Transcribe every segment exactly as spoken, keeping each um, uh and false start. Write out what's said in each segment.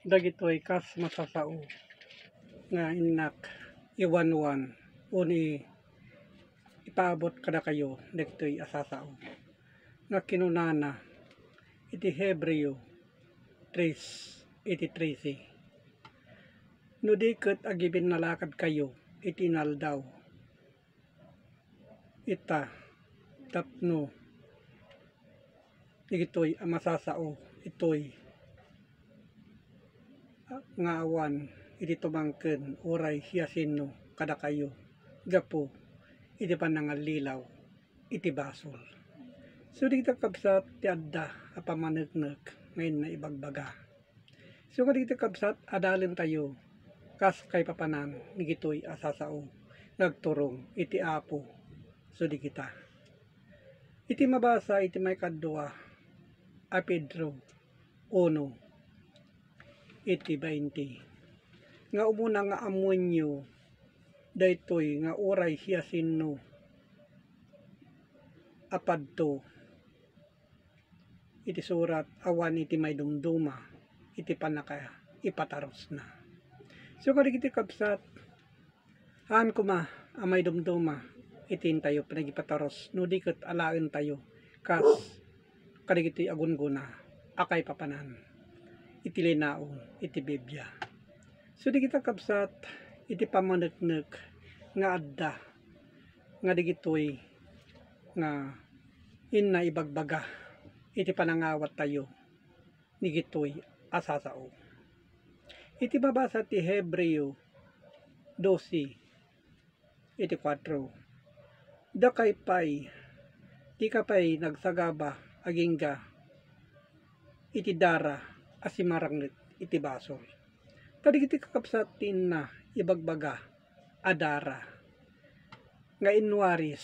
Dagitoy kas masasao nga innak iwanwan wenno ipaabot kadakayo dagitoy a sasao nga kinunana iti Hebreo tres iti trese, "No di ket agibinnalakadkayo iti inaldaw, ita, tapno dagitoy a masasao itoy nga awan iti tumangken uray siasino kadakayo gapu iti panangallilaw iti basol." So, dagita, kabsat, ti adda a pammaneknek nga inna ibagbaga. So, kadagiti, kabsat, adalentayo kas kaipapanan dagitoy a sasao nga agturong iti Apo. So, dagita. Iti mabasa iti maikadua a Pedro uno, iti bainte, nga umuna nga ammoenyo daytoy nga uray siasino a padto iti surat, awan iti maidumduma iti pannakaipatarusna. So, kadagiti, kabsat, haan koma a maidumduma iti intayo panagipatarus no di ket alaentayo kas kadagitoy a gunggona a kaipapanan iti linaon iti Biblia. So, dagita, kabsat, iti pammaneknek nga adda nga dagitoy nga inna ibagbaga iti panangawattayo dagitoy a sasao. Iti mabasa ti Hebreo dose iti kuatro, dakay pay, dika pay nagsagaba agingga iti dara a simarangget iti basol. Ta dagiti, kakabsat, ti inna ibagbaga a dara nga inwaris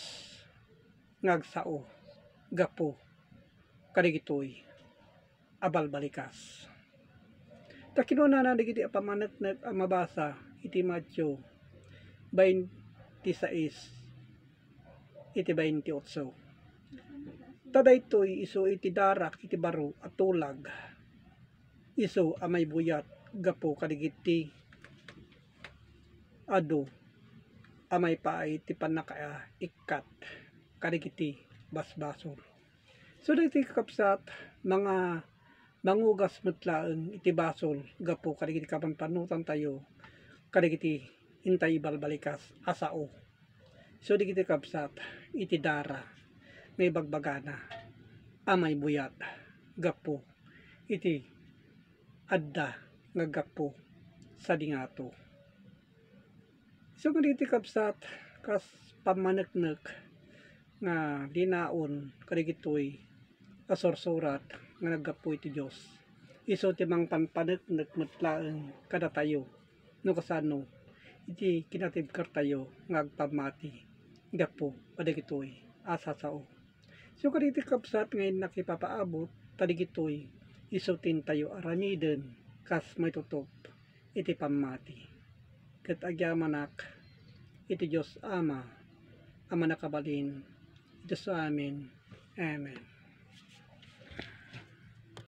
nga agsao gapu kadagitoy a balbalikas. Ta kinunana dagiti a pammaneknek a mabasa iti Mateo bainte sais iti bainte otso, "Ta daytoy isu iti darak iti baro a tulag, isu a maibuyat gapu kadagiti adu a maipaay ti pannakaikkat kadagiti basbasol." So, dagiti, kakabsat, manga mangugas met laeng iti basol gapu kadagiti kapanpanutantayo kadagiti intay ibalbalikas a sao. So, dagiti, kabsat, iti dara nga ibagbagana a maibuyat gapu iti adda nga gapu sadi ngato. So, kadagiti, kabsat, kas pammaneknek nga linaon kadagitoy a sursurat nga naggapu iti Dios, isu ti mangpanpaneknek met laeng kadatayo no kasano iti kinatibkertayo nga agpammati gapu kadagitoy a sasao. So, kadagiti, kabsat, nga innak ipapaabut, kadagitoy isu ti intayo aramiden kas maitutop iti pammati. Ket agyamanak iti Dios Ama a Mannakabalin, iti Dios amin. Amen.